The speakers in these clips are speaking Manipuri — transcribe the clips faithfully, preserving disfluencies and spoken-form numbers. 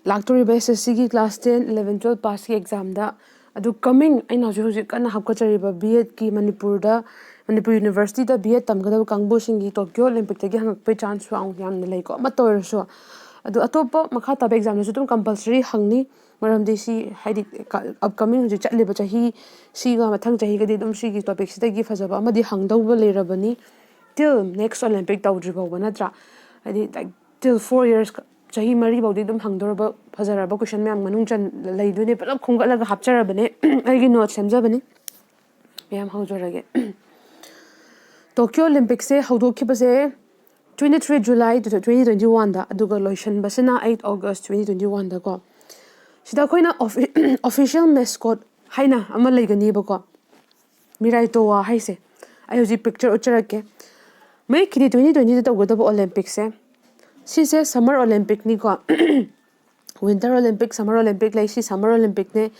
ꯂꯥꯛꯇꯣꯔꯤꯕ S S C ꯒꯤ class ten, eleven, twelve passꯀꯤ examꯗ, ꯑꯗꯨ coming ꯑꯩꯅ ꯍꯧꯖꯤꯛ ꯍꯧꯖꯤꯛ ꯀꯟꯅ ꯍꯥꯞꯀꯠꯆꯔꯤꯕ B.Edꯀꯤ ꯃꯅꯤꯄꯨꯔꯗ, ꯃꯅꯤꯄꯨꯔ Universityꯗ B.Ed ꯇꯝꯒꯗꯕ ꯀꯥꯡꯕꯨꯁꯤꯡꯒꯤ Tokyo Olympicꯇꯒꯤ ꯍꯪꯉꯛꯄꯩ chance ꯌꯥꯝ, ꯌꯥꯝꯅ ꯂꯩꯀꯣ, ꯑꯃꯠꯇ ꯑꯣꯏꯔꯁꯨ꯫ ꯑꯗꯨ ꯑꯇꯣꯞꯄ ꯃꯈꯥ ꯇꯥꯕ examꯗꯁꯨ ꯑꯗꯨꯝ compulsory ꯍꯪꯅꯤ, ꯃꯔꯝꯗꯤ ꯁꯤ ꯍꯥꯏꯗꯤ ꯀ-, upcoming ꯍꯧꯖꯤꯛ ꯆꯠꯂꯤꯕ ꯆꯍꯤ ꯁꯤꯒ ꯃꯊꯪ ꯆꯍꯤꯒꯗꯤ ꯑꯗꯨꯝ ꯁꯤꯒꯤ topicꯁꯤꯗꯒꯤ ꯐꯖꯕ ꯑꯃꯗꯤ ꯍꯪꯗꯧꯕ ꯂꯩꯔꯕꯅꯤ, till next Olympic ꯇꯧꯗ꯭ꯔꯤ ꯐꯥꯎꯕ, ꯅꯠꯇ꯭ꯔꯥ? ꯍꯥꯏꯗꯤ, like, till four years, ꯆꯍꯤ ꯃꯔꯤ ꯐꯥꯎꯗꯤ ꯑꯗꯨꯝ ꯍꯪꯗꯧꯔꯕ ꯐꯖꯔꯕ question ꯃꯌꯥꯝ ꯃꯅꯨꯡ ꯆꯟ-, ꯂꯩꯗꯣꯏꯅꯦ, ꯄꯨꯂꯞ ꯈꯣꯝꯒꯠꯂꯒ ꯍꯥꯞꯆꯔꯕꯅꯦ꯫ ꯑꯩꯒꯤ note ꯁꯦꯝꯖꯕꯅꯦ꯫ ꯃꯌꯥꯝ ꯍꯧꯖꯔꯒꯦ꯫ Tokyo Olympicꯁꯦ ꯍꯧꯗꯣꯛꯈꯤꯕꯁꯦ twenty three July twenty twenty oneꯗ, ꯑꯗꯨꯒ ꯂꯣꯏꯁꯤꯟꯕꯁꯤꯅ eight August twenty twenty oneꯗꯀꯣ꯫ ꯁꯤꯗ ꯑꯩꯈꯣꯏꯅ offi-, official mascot ꯍꯥꯏꯅ ꯑꯃ ꯂꯩꯒꯅꯤꯕꯀꯣ, ꯃꯤꯔꯥꯏ ꯇꯣꯋꯥ ꯍꯥꯏꯁꯦ꯫ ꯑꯩ ꯍꯧꯖꯤꯛ picture ꯎꯠꯆꯔꯛꯀꯦ꯫ ꯃꯌꯦꯛꯀꯤꯗꯤ twenty twentyꯗ ꯇꯧꯒꯗꯕ Olympicꯁꯦ, ꯁꯤꯁꯦ Summer Olympicꯅꯤꯀꯣ꯫ Winter Olympic, Summer Olympic ꯂꯩ꯫ ꯁꯤ Summer Olympicꯅꯦ꯫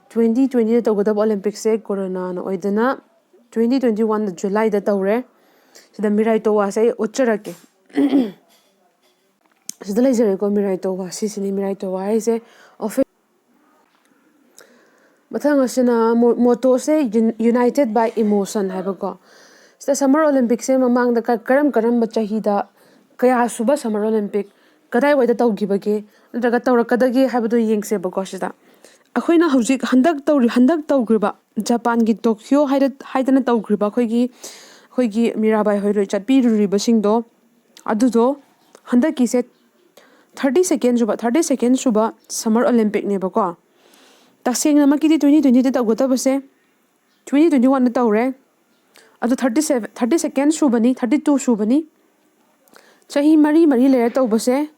Twenty twentyꯗ ꯇꯧꯒꯗꯕ Olympicꯁꯦ ꯀꯣꯔꯣꯅꯥꯅ ꯑꯣꯏꯗꯅ twenty twenty oneꯗ Julyꯗ ꯇꯧꯔꯦ꯫ ꯁꯤꯗ ꯃꯤꯔꯥꯏ ꯇꯣꯋꯥꯁꯦ ꯑꯩ ꯎꯠꯆꯔꯛꯀꯦ꯫ ꯁꯤꯗ ꯂꯩꯖꯔꯦꯀꯣ, ꯃꯤꯔꯥꯏ ꯇꯣꯋꯥ꯫ ꯁꯤꯁꯤꯅꯤ ꯃꯤꯔꯥꯏ ꯇꯣꯋꯥ ꯍꯥꯏꯁꯦ꯫ Offi-, ꯃꯊꯪ ꯑꯁꯤꯅ ꯃꯣ-, mottoꯁꯦ ꯌꯨꯟ-, United by Emotion ꯍꯥꯏꯕꯀꯣ꯫ ꯁꯤꯗ Summer Olympicꯁꯦ ꯃꯃꯥꯡꯗ ꯀ-, ꯀꯔꯝ ꯀꯔꯝꯕ ꯆꯍꯤꯗ, ꯀꯌꯥ ꯁꯨꯕ Summer Olympic, ꯀꯗꯥꯏꯋꯥꯏꯗ ꯇꯧꯈꯤꯕꯒꯦ, ꯅꯠꯇ꯭ꯔꯒ ꯇꯧꯔꯛꯀꯗꯒꯦ ꯍꯥꯏꯕꯗꯣ ꯌꯦꯡꯁꯦꯕꯀꯣ꯫ ꯁꯤꯗ ꯑꯩꯈꯣꯏꯅ ꯍꯧꯖꯤꯛ ꯍꯟꯗꯛ ꯇꯧꯔꯤ-, ꯍꯟꯗꯛ ꯇꯧꯈ꯭ꯔꯤꯕ ꯖꯄꯥꯟꯒꯤ ꯇꯣꯀꯤꯌꯣ ꯍꯥꯏꯗ-, ꯍꯥꯏꯗꯅ ꯇꯧꯈ꯭ꯔꯤꯕ ꯑꯩꯈꯣꯏꯒꯤ, ꯑꯩꯈꯣꯏꯒꯤ ꯃꯤꯔꯥꯕꯥꯏ ꯍꯣꯏꯔꯣꯏ ꯆꯠꯄꯤꯔꯨꯔꯤꯕꯁꯤꯡꯗꯣ, ꯑꯗꯨꯗꯣ ꯍꯟꯗꯛꯀꯤꯁꯦ thirty second ꯁꯨꯕ, thirty second ꯁꯨꯕ Summer Olympicꯅꯦꯕꯀꯣ꯫ ꯇꯁꯦꯡꯅꯃꯛꯀꯤꯗꯤ twenty twentyꯗ ꯇꯧꯒꯗꯕꯁꯦ twenty twenty oneꯗ ꯇꯧꯔꯦ꯫ ꯑꯗꯨ thirty seven, thirty second ꯁꯨꯕꯅꯤ, thirty two ꯁꯨꯕꯅꯤ꯫ ꯆꯍꯤ ꯃꯔꯤ ꯃꯔꯤ ꯂꯩꯔ ꯇꯧꯕꯁꯦ,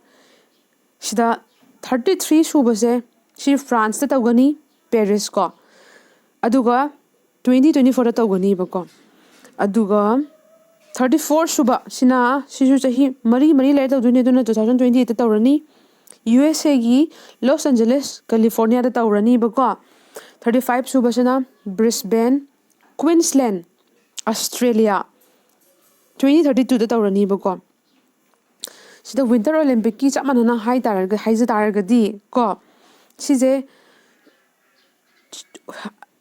ꯁꯤꯗ thirty three ꯁꯨꯕꯁꯦ ꯁꯤ Franceꯇ ꯇꯧꯒꯅꯤ, Paris ꯀꯣ꯫ ꯑꯗꯨꯒ twenty twenty fourꯗ ꯇꯧꯒꯅꯤꯕꯀꯣ꯫ ꯑꯗꯨꯒ thirty four ꯁꯨꯕ ꯁꯤꯅ, ꯁꯤꯁꯨ ꯆꯍꯤ ꯃꯔꯤ ꯃꯔꯤ ꯂꯩꯔ ꯇꯧꯗꯣꯏꯅꯤ, ꯑꯗꯨꯅ two thousand twenty eightꯇ ꯇꯧꯔꯅꯤ꯫ USAꯒꯤ Los Angeles, Californiaꯗ ꯇꯧꯔꯅꯤꯕꯀꯣ꯫ Thirty five ꯁꯨꯕꯁꯤꯅ Brisbane, Queensland, Australia, twenty thirty twoꯗ ꯇꯧꯔꯅꯤꯕꯀꯣ꯫ ꯁꯤꯗ Winter Olympicꯀꯤ ꯆꯞ ꯃꯥꯟꯅꯅ ꯍꯥꯏ ꯇꯥꯔꯒ, ꯍꯥꯏꯖ ꯇꯥꯔꯒꯗꯤ ꯀꯣ, ꯁꯤꯁꯦ,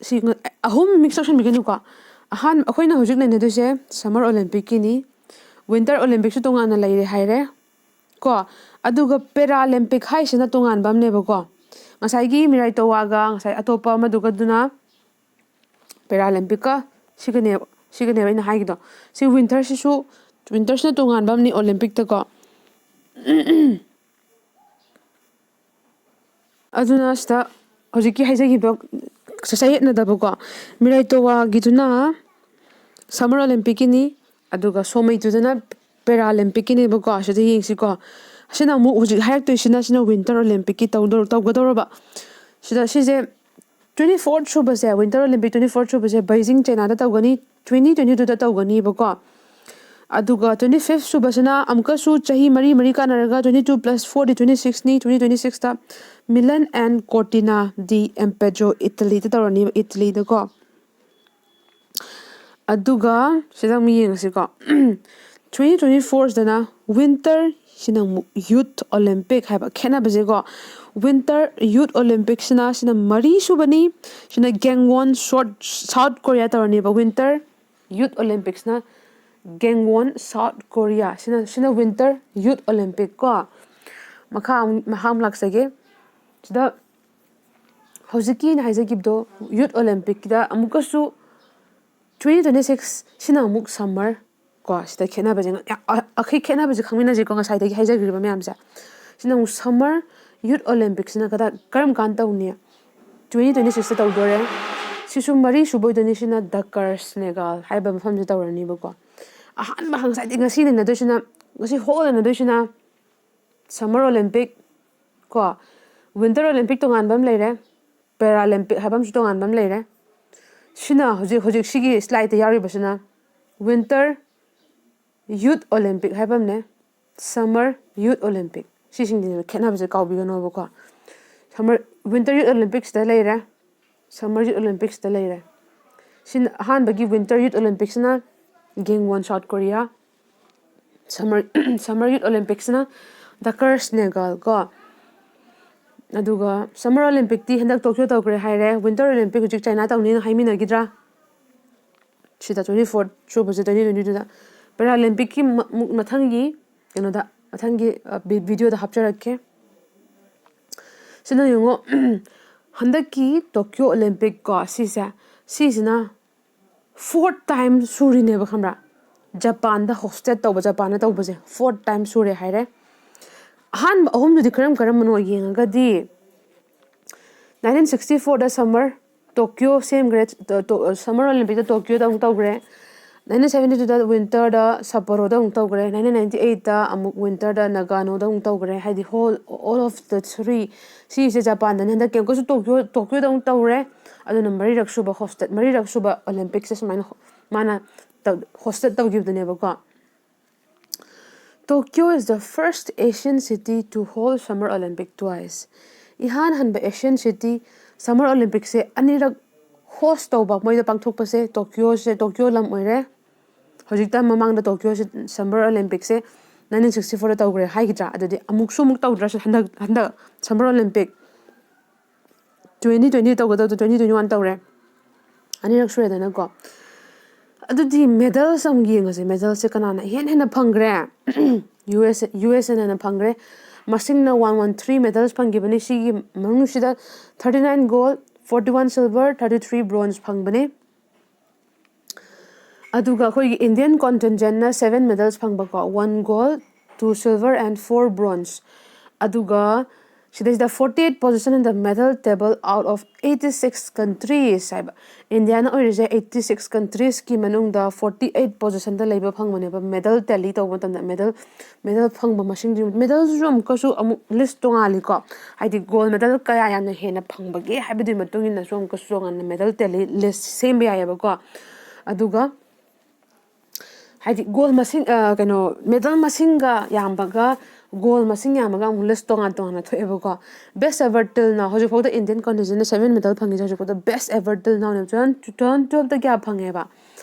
ꯁꯤ ꯑꯍꯨꯝ mix ꯇꯧꯁꯟꯕꯤꯒꯅꯨꯀꯣ꯫ ꯑꯍꯥꯟ-, ꯑꯩꯈꯣꯏꯅ ꯍꯧꯖꯤꯛ ꯅꯩꯅꯗꯣꯏꯁꯦ Summer Olympicꯀꯤꯅꯤ꯫ Winter Olympicꯁꯨ ꯇꯣꯉꯥꯟꯅ ꯂꯩꯔꯦ ꯍꯥꯏꯔꯦ ꯀꯣ꯫ ꯑꯗꯨꯒ Paralympic ꯍꯥꯏꯁꯤꯅ ꯇꯣꯉꯥꯟꯕ ꯑꯃꯅꯦꯕꯀꯣ꯫ ꯉꯁꯥꯏꯒꯤ ꯃꯤꯔꯥꯏ ꯇꯣꯋꯥꯒ ꯉꯁꯥꯏ ꯑꯇꯣꯞꯄ ꯑꯃꯗꯨꯒꯗꯨꯅ Paralympicꯀ ꯁꯤꯒꯅꯦꯕ, ꯁꯤꯒꯅꯦꯕ ꯑꯩꯅ ꯍꯥꯏꯒꯤꯗꯣ꯫ ꯁꯤ winterꯁꯤꯁꯨ, winterꯁꯤꯅ ꯇꯣꯉꯥꯟꯕ ꯑꯃꯅꯤ Olympicꯇꯀꯣ꯫ ꯑꯗꯨꯅ ꯁꯤꯗ ꯍꯧꯖꯤꯛꯀꯤ ꯍꯥꯏꯖꯈꯤꯕ ꯆꯌꯦꯠꯅꯗꯕꯀꯣ, ꯃꯤꯔꯥꯏ ꯇꯣꯋꯥꯒꯤꯗꯨꯅ Summer Olympicꯀꯤꯅꯤ, ꯑꯗꯨꯒ ꯁꯣꯃꯩꯗꯨꯗꯅ Paralympicꯀꯤꯅꯦꯕꯀꯣ꯫ ꯁꯤꯗ ꯌꯦꯡꯁꯤꯀꯣ, ꯑꯁꯤꯅ ꯑꯃꯨꯛ ꯍꯧꯖꯤꯛ ꯍꯥꯏꯔꯛꯇꯣꯏꯁꯤꯅ, ꯁꯤꯅ Winter Olympicꯀꯤ ꯇꯧꯗꯧ-, ꯇꯧꯒꯗꯧꯔꯕ꯫ ꯁꯤꯗ ꯁꯤꯁꯦ twenty fourth ꯁꯨꯕꯁꯦ, Winter Olympic twenty fourth ꯁꯨꯕꯁꯦ Beijing, Chinaꯗ ꯇꯧꯒꯅꯤ, twenty twenty twoꯗ ꯇꯧꯒꯅꯤꯕꯀꯣ꯫ ꯑꯗꯨꯒ twenty fifth ꯁꯨꯕꯁꯤꯅ ꯑꯃꯨꯛꯀꯁꯨ ꯆꯍꯤ ꯃꯔꯤ ꯃꯔꯤ ꯀꯥꯟꯅꯔꯒ twenty two plus fourꯗꯤ twenty sixꯅꯤ, twenty twenty sixꯇ Milan and Cortina d'Ampezzo, Italyꯗ ꯇꯧꯔꯅꯤꯕ, Italyꯗꯀꯣ꯫ ꯑꯗꯨꯒ ꯁꯤꯗ ꯑꯃꯨꯛ ꯌꯦꯡꯉꯁꯤꯀꯣ꯫ twenty twenty fourꯁꯤꯗꯅ Winter, ꯁꯤꯅ ꯑꯃꯨꯛ Youth Olympic ꯍꯥꯏꯕ ꯈꯦꯠꯅꯕꯁꯦꯀꯣ꯫ Winter Youth Olympicꯁꯤꯅ, ꯁꯤꯅ ꯃꯔꯤ ꯁꯨꯕꯅꯤ, ꯁꯤꯅ Gangwon, South, South Korea ꯇꯧꯔꯅꯦꯕ꯫ Winter Youth Olympicsꯅ Gangwon, South Korea, ꯁꯤꯅ, ꯁꯤꯅ Winter Youth Olympic ꯀꯣ꯫ ꯃꯈꯥ ꯑꯃꯨꯛ, ꯃꯈꯥ ꯑꯃꯨꯛ ꯂꯥꯛꯆꯒꯦ꯫ ꯁꯤꯗ ꯍꯧꯖꯤꯛꯀꯤ ꯑꯩꯅ ꯍꯥꯏꯖꯈꯤꯕꯗꯣ, Youth Olympicꯀꯤꯗ ꯑꯃꯨꯛꯀꯁꯨ twenty twenty six ꯁꯤꯅ ꯑꯃꯨꯛ summer ꯀꯣ꯫ ꯁꯤꯗ ꯈꯦꯠꯅꯕꯁꯦ ꯉ-, ꯑ-, ꯑ-, ꯑꯩꯈꯣꯏ ꯈꯦꯠꯅꯕꯁꯦ ꯈꯪꯃꯤꯟꯅꯁꯤꯀꯣ, ꯉꯁꯥꯏꯗꯒꯤ ꯍꯥꯏꯖꯈ꯭ꯔꯤꯕ ꯃꯌꯥꯝꯁꯦ꯫ ꯁꯤꯅ ꯑꯃꯨꯛ Summer Youth Olympicꯁꯤꯅ ꯀꯗꯥ-, ꯀꯔꯝ ꯀꯥꯟꯗ ꯇꯧꯅꯤ? twenty twenty sixꯇ ꯇꯧꯗꯣꯔꯦ꯫ ꯁꯤꯁꯨ ꯃꯔꯤ ꯁꯨꯕ ꯑꯣꯏꯗꯣꯏꯅꯤ꯫ ꯁꯤꯅ Dakar, Senegal ꯍꯥꯏꯕ ꯃꯐꯝꯁꯤꯗ ꯇꯧꯔꯅꯤꯕꯀꯣ꯫ ꯑꯍꯥꯟꯕ ꯉꯁꯥꯏꯗꯒꯤ ꯉꯁꯤ ꯅꯩꯅꯗꯣꯏꯁꯤꯅ, ꯉꯁꯤ ꯍꯣꯜ ꯅꯩꯅꯗꯣꯏꯁꯤꯅ Summer Olympic ꯀꯣ, Winter Olympic ꯇꯣꯉꯥꯟꯕ ꯑꯃ ꯂꯩꯔꯦ, Paralympic ꯍꯥꯏꯕ ꯑꯃꯁꯨ ꯇꯣꯉꯥꯟꯕ ꯑꯃ ꯂꯩꯔꯦ꯫ ꯁꯤꯅ ꯍꯧꯖꯤꯛ, ꯍꯧꯖꯤꯛ ꯁꯤꯒꯤ slideꯇ ꯌꯥꯎꯔꯤꯕꯁꯤꯅ Winter Youth Olympic ꯍꯥꯏꯕ ꯑꯃꯅꯦ, Summer Youth Olympic꯫ ꯁꯤꯁꯤꯡꯁꯤꯅꯦꯕ ꯈꯦꯠꯅꯕꯁꯦ, ꯀꯥꯎꯕꯤꯒꯅꯣꯕꯀꯣ꯫ Summer, Winter Youth Olympicꯁꯤꯗ ꯂꯩꯔꯦ, Summer Youth Olympicsꯇ ꯂꯩꯔꯦ꯫ ꯁꯤꯅ ꯑꯍꯥꯟꯕꯒꯤ Winter Youth Olympicsꯁꯤꯅ Gangwon, South Korea꯫ Summer Summer Youth Olympicsꯅ Dhaka, Senegal ꯀꯣ꯫ ꯑꯗꯨꯒ Summer Olympicꯇꯤ ꯍꯟꯗꯛ Tokyo ꯇꯧꯈ꯭ꯔꯦ ꯍꯥꯏꯔꯦ, Winter Olympic ꯍꯧꯖꯤꯛ China ꯇꯧꯅꯤꯅ ꯍꯥꯏꯃꯤꯟꯅꯈꯤꯗ꯭ꯔꯥ? ꯁꯤꯗ twenty four ꯁꯨꯕꯁꯦ twenty twenty twoꯗ꯫ Paralympicꯀꯤ ꯃ-, ꯃꯨꯛ-, ꯃꯊꯪꯒꯤ ꯀꯩꯅꯣꯗ, ꯃꯊꯪꯒꯤ, ꯑ, ꯚꯤ-, videoꯗ ꯍꯥꯞꯆꯔꯛꯀꯦ꯫ ꯁꯤꯅ ꯌꯦꯡꯉꯣ, ꯍꯟꯗꯛꯀꯤ Tokyo Olympic ꯀꯣ, ꯁꯤꯁꯦ, ꯁꯤꯁꯤꯅ fourth time ꯁꯨꯔꯤꯅꯦꯕ, ꯈꯪꯕ꯭ꯔꯥ? ꯖꯄꯥꯟꯗ hosted ꯇꯧꯕ, ꯖꯄꯥꯟꯗ ꯇꯧꯕꯁꯦ fourth time ꯁꯨꯔꯦ ꯍꯥꯏꯔꯦ꯫ ꯑꯍꯥꯟꯕ ꯑꯍꯨꯝꯗꯨꯗꯤ ꯀꯔꯝ ꯀꯔꯝꯕꯅꯣ ꯌꯦꯡꯉꯒꯗꯤ, nineteen sixty fourꯗ Summer Tokyo ꯁꯦꯝꯈ꯭ꯔꯦ, ꯇꯣ-, ꯇꯣ-, Summer Olympicꯇ Tokyoꯗ ꯑꯃꯨꯛ ꯇꯧꯈ꯭ꯔꯦ, nineteen seventy twoꯗ Winterꯗ Sapporoꯗ ꯑꯃꯨꯛ ꯇꯧꯈ꯭ꯔꯦ, nineteen ninety eightꯇ ꯑꯃꯨꯛ Winterꯗ Naganoꯗ ꯑꯃꯨꯛ ꯇꯧꯈ꯭ꯔꯦ, ꯍꯥꯏꯗꯤ whole, all of the three꯫ ꯁꯤꯁꯦ ꯖꯄꯥꯟꯗꯅꯤ꯫ ꯍꯟꯗꯛꯀꯤ ꯑꯃꯨꯛꯀꯁꯨ Tokyo, Tokyoꯗ ꯑꯃꯨꯛ ꯇꯧꯔꯦ, ꯑꯗꯨꯅ ꯃꯔꯤꯔꯛ ꯁꯨꯕ hosted, ꯃꯔꯤꯔꯛ ꯁꯨꯕ Olympicꯁꯦ ꯁꯨꯃꯥꯏꯅ ꯍꯣ-, ꯃꯥꯅ ꯇꯧ-, hosted ꯇꯧꯈꯤꯕꯗꯨꯅꯦꯕꯀꯣ꯫ Tokyo is the first Asian city to hold Summer Olympic twice. ꯏꯍꯥꯟ ꯍꯟꯕ Asian city Summer Olympicꯁꯦ ꯑꯅꯤꯔꯛ host ꯇꯧꯕ, ꯃꯣꯏꯗ ꯄꯥꯡꯊꯣꯛꯄꯁꯦ Tokyoꯁꯦ, Tokyo ꯂꯝ ꯑꯣꯏꯔꯦ꯫ ꯍꯧꯖꯤꯛꯇ ꯃꯃꯥꯡꯗ Tokyoꯁꯦ Summer Olympicꯁꯦ nineteen sixty fourꯗ ꯇꯧꯈ꯭ꯔꯦ ꯍꯥꯏꯈꯤꯗ꯭ꯔꯥ? ꯑꯗꯨꯗꯤ ꯑꯃꯨꯛꯁꯨ ꯑꯃꯨꯛ ꯇꯧꯗ꯭ꯔꯁꯨ ꯍꯟꯗꯛ, ꯍꯟꯗꯛ Summer Olympic twenty twenty ꯇꯧꯒꯗꯕꯗꯣ twenty twenty one ꯇꯧꯔꯦ꯫ ꯑꯅꯤꯔꯛ ꯁꯨꯔꯦꯗꯅꯀꯣ꯫ ꯑꯗꯨꯗꯤ medals ꯑꯃꯨꯛ ꯌꯦꯡꯉꯁꯦ꯫ Medalꯁꯦ ꯀꯅꯥꯅ ꯏꯍꯦꯟ ꯍꯦꯟꯅ ꯐꯪꯈ꯭ꯔꯦ? ꯌꯨ ꯑꯦꯁ ꯑꯦ, ꯌꯨ ꯑꯦꯁ ꯑꯦꯅ ꯍꯦꯟꯅ ꯐꯪꯈ꯭ꯔꯦ꯫ ꯃꯁꯤꯡꯅ one one three medals ꯐꯪꯈꯤꯕꯅꯤ꯫ ꯁꯤꯒꯤ ꯃꯅꯨꯡꯁꯤꯗ thirty nine gold, forty one silver, thirty three bronze ꯐꯪꯕꯅꯤ꯫ ꯑꯗꯨꯒ ꯑꯩꯈꯣꯏꯒꯤ Indian contingentꯅ seven medals ꯐꯪꯕꯀꯣ, one gold, two silver and four bronze꯫ ꯑꯗꯨꯒ ꯁꯤꯗꯩꯁꯤꯗ forty eight position in the medal table out of eighty six countries ꯍꯥꯏꯕ꯫ ꯏꯟꯗꯤꯌꯥꯅ ꯑꯣꯏꯔꯤꯁꯦ eighty six countriesꯀꯤ ꯃꯅꯨꯡꯗ forty eight positionꯗ ꯂꯩꯕ ꯐꯪꯕꯅꯦꯕ, medal tally ꯇꯧꯕ ꯃꯇꯝꯗ medal, medal ꯐꯪꯕ ꯃꯁꯤꯡꯗꯨ, medalꯁꯤꯁꯨ ꯑꯃꯨꯛꯀꯁꯨ ꯑꯃꯨꯛ list ꯇꯣꯉꯥꯜꯂꯤꯀꯣ꯫ ꯍꯥꯏꯗꯤ gold medal ꯀꯌꯥ ꯌꯥꯝꯅ ꯍꯦꯟꯅ ꯐꯪꯕꯒꯦ ꯍꯥꯏꯕꯗꯨꯒꯤ ꯃꯇꯨꯡ ꯏꯟꯅꯁꯨ ꯑꯃꯨꯛꯀꯁꯨ ꯇꯣꯉꯥꯟꯅ medal tally list ꯁꯦꯝꯕ ꯌꯥꯏꯑꯕꯀꯣ꯫ ꯑꯗꯨꯒ ꯍꯥꯏꯗꯤ gold ꯃꯁꯤꯡ, ꯑ, ꯀꯩꯅꯣ, medal ꯃꯁꯤꯡꯒ ꯌꯥꯝꯕꯒ gold ꯃꯁꯤꯡ ꯌꯥꯝꯕꯒ ꯑꯃꯨꯛ list ꯇꯣꯉꯥꯟ ꯇꯣꯉꯥꯟꯅ ꯊꯣꯛꯑꯦꯕꯀꯣ꯫ Best ever till now, ꯍꯧꯖꯤꯛꯐꯥꯎꯗ Indian contingentꯅ seven medal ꯐꯪꯉꯤꯁꯦ ꯍꯧꯖꯤꯛꯐꯥꯎꯗ best ever till nowꯅꯦꯕ꯫ Two thousand, two thousand twelveꯇ ꯀꯌꯥ ꯐꯪꯉꯦꯕ?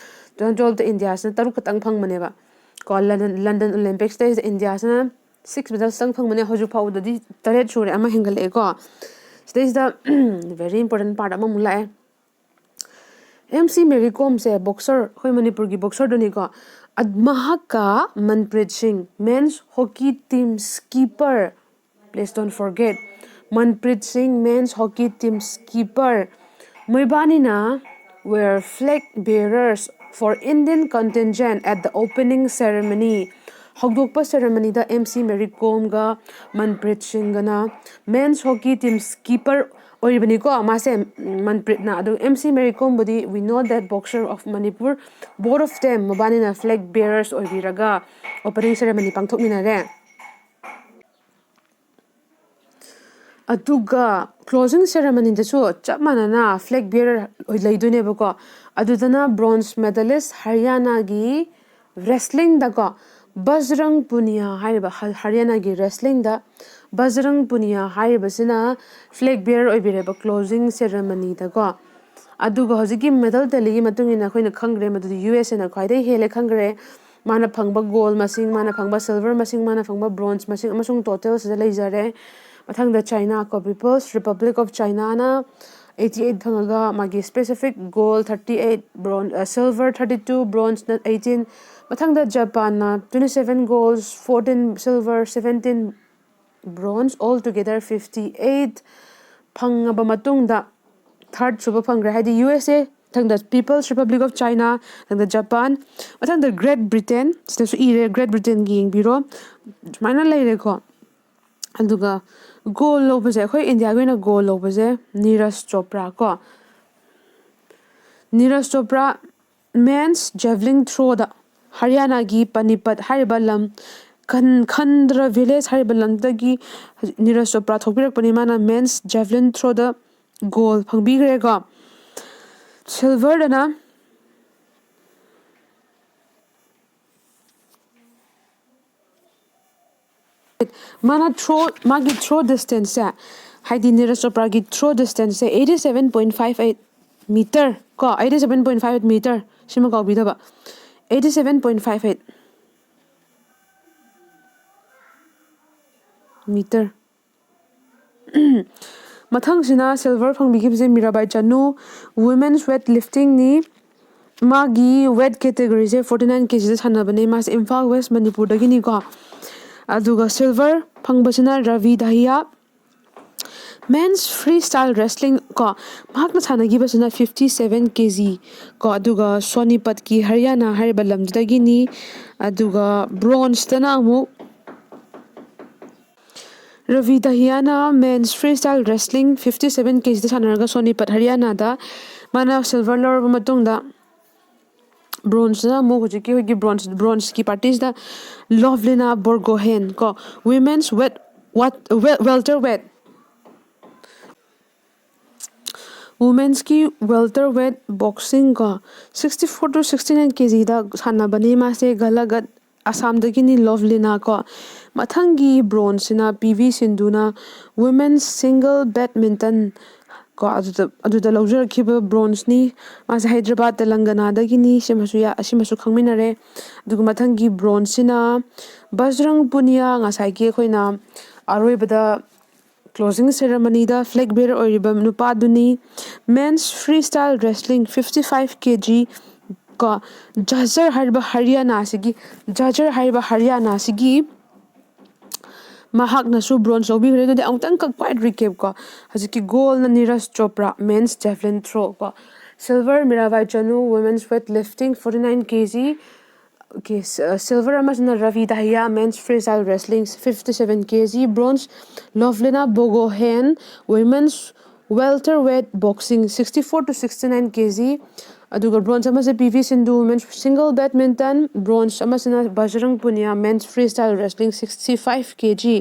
Two thousand twelveꯇ ꯏꯟꯗꯤꯌꯥꯁꯤꯅ ꯇꯔꯨꯛ ꯈꯛꯇꯪ ꯐꯪꯕꯅꯦꯕ꯫ ꯀꯣ, ꯂꯟꯗꯟ ꯂꯟꯗꯟ ꯑꯣꯂꯦꯝꯄꯤꯛꯁꯇꯩꯁꯤꯗ ꯏꯟꯗꯤꯌꯥꯁꯤꯅ ꯁꯤꯛꯁ ꯃꯦꯗꯜꯁꯇꯪ ꯐꯪꯕꯅꯦ꯫ ꯍꯧꯖꯤꯛ ꯐꯥꯎꯕꯗꯗꯤ ꯇꯔꯦꯠ ꯁꯨꯔꯦ, ꯑꯃ ꯍꯦꯟꯒꯠꯂꯛꯑꯦꯀꯣ꯫ ꯁꯤꯗꯩꯁꯤꯗ very important part ꯑꯃꯃꯨꯛ ꯂꯥꯛꯑꯦ꯫ ꯑꯦꯝ ꯁꯤ ꯃꯦꯔꯤ ꯀꯣꯝꯁꯦ ꯕꯣꯛꯁꯔ, ꯑꯩꯈꯣꯏ ꯃꯅꯤꯄꯨꯔꯒꯤ ꯕꯣꯛꯁꯔꯗꯨꯅꯤꯀꯣ꯫ ꯃꯍꯥꯛꯀ ꯃꯟꯄ꯭ꯔꯤꯠ ꯁꯤꯡ, men's hockey team skipper, please don't forget, Manpreet ꯁꯤꯡ, men's hockey team skipper, ꯃꯣꯏꯕꯥꯅꯤꯅ were flag bearers for Indian contingent at the opening ceremony꯫ ꯍꯧꯗꯣꯛꯄ ꯁꯦꯔꯦꯃꯅꯤꯗ M C Mary ꯀꯣꯝꯒ Manpreet ꯁꯤꯡꯒꯅ men's hockey team skipper ꯑꯣꯏꯔꯤꯕꯅꯤꯀꯣ ꯃꯥꯁꯦ, ꯃꯟꯄ꯭ꯔꯤꯠꯅ꯫ ꯑꯗꯨ M C Mary ꯀꯣꯝꯕꯨꯗꯤ we know that boxer of Manipur, both of them, ꯃꯕꯥꯅꯤꯅ flag bearers ꯑꯣꯏꯕꯤꯔꯒ opening ceremony ꯄꯥꯡꯊꯣꯛꯃꯤꯟꯅꯔꯦ꯫ ꯑꯗꯨꯒ closing ceremonyꯗꯁꯨ ꯆꯞ ꯃꯥꯟꯅꯅ flag bearer ꯂꯩꯗꯣꯏꯅꯦꯕꯀꯣ꯫ ꯑꯗꯨꯗꯅ bronze medalist ꯍꯔꯤꯌꯥꯅꯥꯒꯤ wrestlingꯗꯀꯣ, ꯕꯖꯔꯪ ꯄꯨꯅꯤꯌꯥ ꯍꯥꯏꯔꯤꯕ ꯍ- ꯍꯔꯤꯌꯥꯅꯥꯒꯤ wrestlingꯗ ꯕꯖꯔꯪ ꯄꯨꯅꯤꯌꯥ ꯍꯥꯏꯔꯤꯕꯁꯤꯅ flag bearer ꯑꯣꯏꯕꯤꯔꯦꯕ closing ceremonyꯗꯀꯣ꯫ ꯑꯗꯨꯒ ꯍꯧꯖꯤꯛꯀꯤ medal tallyꯒꯤ ꯃꯇꯨꯡ ꯏꯟꯅ ꯑꯩꯈꯣꯏꯅ ꯈꯪꯈ꯭ꯔꯦ ꯃꯗꯨꯗꯤ ꯌꯨ ꯑꯦꯁ ꯑꯦꯅ ꯈ꯭ꯋꯥꯏꯗꯒꯤ ꯍꯦꯜꯂꯦ ꯈꯪꯈ꯭ꯔꯦ꯫ ꯃꯥꯅ ꯐꯪꯕ gold ꯃꯁꯤꯡ, ꯃꯥꯅ ꯐꯪꯕ silver ꯃꯁꯤꯡ, ꯃꯥꯅ ꯐꯪꯕ bronze ꯃꯁꯤꯡ ꯑꯃꯁꯨꯡ totalꯁꯤꯗ ꯂꯩꯖꯔꯦ꯫ ꯃꯊꯪꯗ China ꯀꯣ, People's Republic of Chinaꯅ eighty eight ꯐꯪꯉꯒ ꯃꯥꯒꯤ specific gold thirty eight, bronze, silver thirty two, bronzeꯅ eighteen꯫ ꯃꯊꯪꯗ ꯖꯄꯥꯟꯅ twenty seven golds, fourteen silver, seventeen bronze, all together fifty eight ꯐꯪꯉꯕ ꯃꯇꯨꯡꯗ third ꯁꯨꯕ ꯐꯪꯈ꯭ꯔꯦ꯫ ꯍꯥꯏꯗꯤ ꯌꯨ ꯑꯦꯁ ꯑꯦ, ꯃꯊꯪꯗ People's Republic of China, ꯃꯊꯪꯗ ꯖꯄꯥꯟ, ꯃꯊꯪꯗ Great Britain, ꯁꯤꯗꯁꯨ ꯏꯔꯦ, Great Britainꯒꯤ ꯌꯦꯡꯕꯤꯔꯣ꯫ ꯁꯨꯃꯥꯏꯅ ꯂꯩꯔꯦꯀꯣ꯫ ꯑꯗꯨꯒ gold ꯂꯧꯕꯁꯦ, ꯑꯩꯈꯣꯏ ꯏꯟꯗꯤꯌꯥꯒꯤ ꯑꯣꯏꯅ gold ꯂꯧꯕꯁꯦ ꯅꯤꯔꯖ ꯆꯣꯄ꯭ꯔꯥ ꯀꯣ꯫ ꯅꯤꯔꯖ ꯆꯣꯄ꯭ꯔꯥ men's javelin throwꯗ ꯍꯔꯤꯌꯥꯅꯥꯒꯤ ꯄꯅꯤꯄꯠ ꯍꯥꯏꯔꯤꯕ ꯂꯝ, ꯈꯟ- ꯈꯟꯗ꯭ꯔ village ꯍꯥꯏꯔꯤꯕ ꯂꯝꯗꯒꯤ ꯅꯤꯔꯖ ꯆꯣꯄ꯭ꯔꯥ ꯊꯣꯛꯄꯤꯔꯛꯄꯅꯤ꯫ ꯃꯥꯅ men's javelin throwꯗ gold ꯐꯪꯕꯤꯈ꯭ꯔꯦꯀꯣ꯫ Silverꯗꯅ ꯃꯥꯅ throw, ꯃꯥꯒꯤ throw distanceꯁꯦ, ꯍꯥꯏꯗꯤ Neeraj ꯆꯣꯄ꯭ꯔꯥꯒꯤ throw distanceꯁꯦ eighty seven point five eight meter ꯀꯣ, eighty seven point five eight meter, ꯁꯤꯃ ꯀꯥꯎꯕꯤꯗꯕ, eighty seven point five eight꯫ Meter. ꯃꯊꯪꯁꯤꯅ ꯁꯤꯜꯚꯔ ꯐꯪꯕꯤꯈꯤꯕꯁꯦ ꯃꯤꯔꯥꯕꯥꯏ ꯆꯅꯨ, ꯋꯨꯃꯦꯟꯁ ꯋꯦꯠ ꯂꯤꯐꯇꯤꯡꯅꯤ꯫ ꯃꯥꯒꯤ ꯋꯦꯠ ꯀꯦꯇꯦꯒꯣꯔꯤꯁꯦ ꯐꯣꯔꯇꯤ ꯅꯥꯏꯟ ꯀꯦ ꯖꯤꯗ ꯁꯥꯟꯅꯕꯅꯦ꯫ ꯃꯥꯁꯦ ꯏꯝꯐꯥꯜ ꯋꯦꯁ ꯃꯅꯤꯄꯨꯔꯗꯒꯤꯅꯤꯀꯣ꯫ ꯑꯗꯨꯒ ꯁꯤꯜꯚꯔ ꯐꯪꯕꯁꯤꯅ Ravi Dahiya, men's free style wrestling ꯀꯣ, ꯃꯍꯥꯛꯅ ꯁꯥꯟꯅꯈꯤꯕꯁꯤꯅ ꯐꯤꯐꯇꯤ ꯁꯚꯦꯟ ꯀꯦ ꯖꯤ ꯀꯣ꯫ ꯑꯗꯨꯒ ꯁꯣꯅꯤꯄꯠꯀꯤ ꯍꯔꯤꯌꯥꯅꯥ ꯍꯥꯏꯔꯤꯕ ꯂꯝꯗꯨꯗꯒꯤꯅꯤ꯫ ꯑꯗꯨꯒ ꯕ꯭ꯔꯣꯟꯖꯇꯅ ꯑꯃꯨꯛ ꯔꯕꯤ ꯗꯍꯤꯌꯥꯅ men's free style wrestling fifty seven K ꯖꯤꯗ ꯁꯥꯟꯅꯔꯒ ꯁꯣꯅꯤꯄꯠ ꯍꯔꯤꯌꯥꯅꯥꯗ ꯃꯥꯅ ꯁꯤꯜꯚꯔ ꯂꯧꯔꯕ ꯃꯇꯨꯡꯗ, ꯕ꯭ꯔꯣꯟꯖꯅ ꯑꯃꯨꯛ ꯍꯧꯖꯤꯛꯀꯤ ꯑꯩꯈꯣꯏꯒꯤ ꯕ꯭ꯔꯣꯟꯖ, ꯕ꯭ꯔꯣꯟꯖꯀꯤ ꯄꯥꯔꯇꯤꯁꯤꯗ ꯂꯣꯚꯂꯤꯅꯥ ꯕꯣꯔꯒꯣꯍꯦꯟ ꯀꯣ, ꯋꯤꯃꯦꯟꯁ ꯋꯦꯠ, ꯋꯦꯜꯇꯔ ꯋꯦꯠ, ꯋꯨꯃꯦꯟꯁꯀꯤ ꯋꯦꯜꯇꯔ ꯋꯦꯠ ꯕꯣꯛꯁꯤꯡ ꯀꯣ, sixty four to sixty nine K ꯖꯤꯗ ꯁꯥꯟꯅꯕꯅꯤ ꯃꯥꯁꯦ, ꯒꯂꯥꯒꯠ ꯑꯁꯥꯝꯗꯒꯤꯅꯤ ꯂꯣꯚꯂꯤꯅꯥ ꯀꯣ꯫ ꯃꯊꯪꯒꯤ ꯕ꯭ꯔꯣꯟꯖꯁꯤꯅ ꯄꯤ ꯚꯤ ꯁꯤꯟꯙꯨꯅ ꯋꯨꯃꯦꯟꯁ ꯁꯤꯡꯒꯜ ꯕꯦꯗꯃꯤꯟꯇꯟ ꯀꯣ, ꯑꯗꯨꯗ, ꯑꯗꯨꯗ ꯂꯧꯖꯔꯛꯈꯤꯕ ꯕ꯭ꯔꯣꯟꯖꯅꯤ꯫ ꯃꯥꯁꯦ ꯍꯥꯏꯗ꯭ꯔꯕꯥꯗ ꯇꯦꯂꯪꯒꯅꯥꯗꯒꯤꯅꯤ꯫ ꯁꯤꯃꯁꯨ ꯌꯥ-, ꯑꯁꯤꯃꯁꯨ ꯈꯪꯃꯤꯟꯅꯔꯦ꯫ ꯑꯗꯨꯒ ꯃꯊꯪꯒꯤ ꯕ꯭ꯔꯣꯟꯖꯁꯤꯅ ꯕꯖꯔꯪ ꯄꯨꯅꯤꯌꯥ, ꯉꯁꯥꯏꯒꯤ ꯑꯩꯈꯣꯏꯅ ꯑꯔꯣꯏꯕꯗ ꯀ꯭ꯂꯣꯖꯤꯡ ꯁꯦꯔꯦꯃꯅꯤꯗ ꯐ꯭ꯂꯦꯒ ꯕꯦꯔ ꯑꯣꯏꯔꯤꯕ ꯅꯨꯄꯥꯗꯨꯅꯤ꯫ Men's free style wrestling fifty five K G ꯀꯣ, ꯖꯥꯖꯔ ꯍꯥꯏꯔꯤꯕ ꯍꯔꯤꯌꯥꯅꯥꯁꯤꯒꯤ, ꯖꯥꯖꯔ ꯍꯥꯏꯔꯤꯕ ꯍꯔꯤꯌꯥꯅꯥꯁꯤꯒꯤ ꯃꯍꯥꯛꯅꯁꯨ ꯕ꯭ꯔꯣꯟꯖ ꯂꯧꯕꯤꯈ꯭ꯔꯦ꯫ ꯑꯗꯨꯗꯤ ꯑꯃꯨꯛꯇꯪ ꯀꯛ-, quick recap ꯀꯣ꯫ ꯍꯧꯖꯤꯛꯀꯤ ꯒꯣꯜꯅ Neeraj Chopra, men's javelin throw ꯀꯣ꯫ Silver Mirabai Chanu, women's weight lifting forty nine K G. Okay, ꯁ-, ꯁꯤꯜꯚꯔ ꯑꯃꯁꯤꯅ Ravi Dahiya, men's free style wrestling fifty seven K G. Bronze Lovlina Borgohain, women's welter weight boxing sixty four to sixty nine K G. ꯑꯗꯨꯒ ꯕ꯭ꯔꯣꯟꯖ ꯑꯃꯁꯦ P V Sindhu, women's single badminton. Bronze ꯑꯃꯁꯤꯅ Bajrang Punia, men's free style wrestling sixty five K G.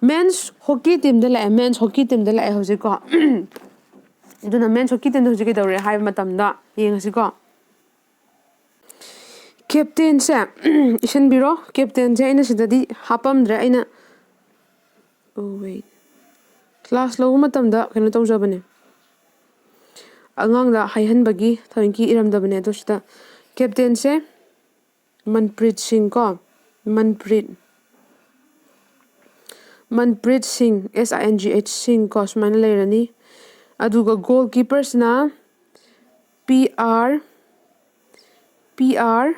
ꯃꯦꯟꯁ hockey ꯇꯤꯝꯗ ꯂꯥꯛꯑꯦ, ꯃꯦꯟꯁ ꯍꯣꯀꯤ ꯇꯤꯝꯗ ꯂꯥꯛꯑꯦ ꯍꯧꯖꯤꯛꯀꯣ꯫ ꯑꯗꯨꯅ ꯃꯦꯟꯁ ꯍꯣꯀꯤ ꯇꯤꯝꯗ ꯍꯧꯖꯤꯛ ꯀꯩꯗꯧꯔꯦ ꯍꯥꯏꯕ ꯃꯇꯝꯗ ꯌꯦꯡꯉꯁꯤꯀꯣ꯫ ꯀꯦꯞꯇꯦꯟꯁꯦ ꯏꯁꯤꯟꯕꯤꯔꯣ꯫ ꯀꯦꯞꯇꯦꯟꯁꯦ ꯑꯩꯅ ꯁꯤꯗꯗꯤ ꯍꯥꯞꯄꯝꯗ꯭ꯔꯦ꯫ ꯑꯩꯅ, oh, wait. ꯀ꯭ꯂꯥꯁ ꯂꯧꯕ ꯃꯇꯝꯗ ꯀꯩꯅꯣ ꯇꯧꯖꯕꯅꯦ, ꯑꯉꯥꯡꯗ ꯍꯥꯏꯍꯟꯕꯒꯤ ꯊꯑꯣꯏꯀꯤ ꯏꯔꯝꯗꯕꯅꯦ꯫ ꯑꯗꯣ ꯁꯤꯗ ꯀꯦꯞꯇꯦꯟꯁꯦ ꯃꯟꯄ꯭ꯔꯤꯠ ꯁꯤꯡ ꯀꯣ, ꯃꯟꯄ꯭ꯔꯤꯠ꯫ ꯃꯟꯄ꯭ꯔꯤꯠ ꯁꯤꯡ, S I N G H ꯁꯤꯡ ꯀꯣ, ꯁꯨꯃꯥꯏꯅ ꯂꯩꯔꯅꯤ꯫ ꯑꯗꯨꯒ goal ꯀꯤꯄꯔꯁꯤꯅ P R P R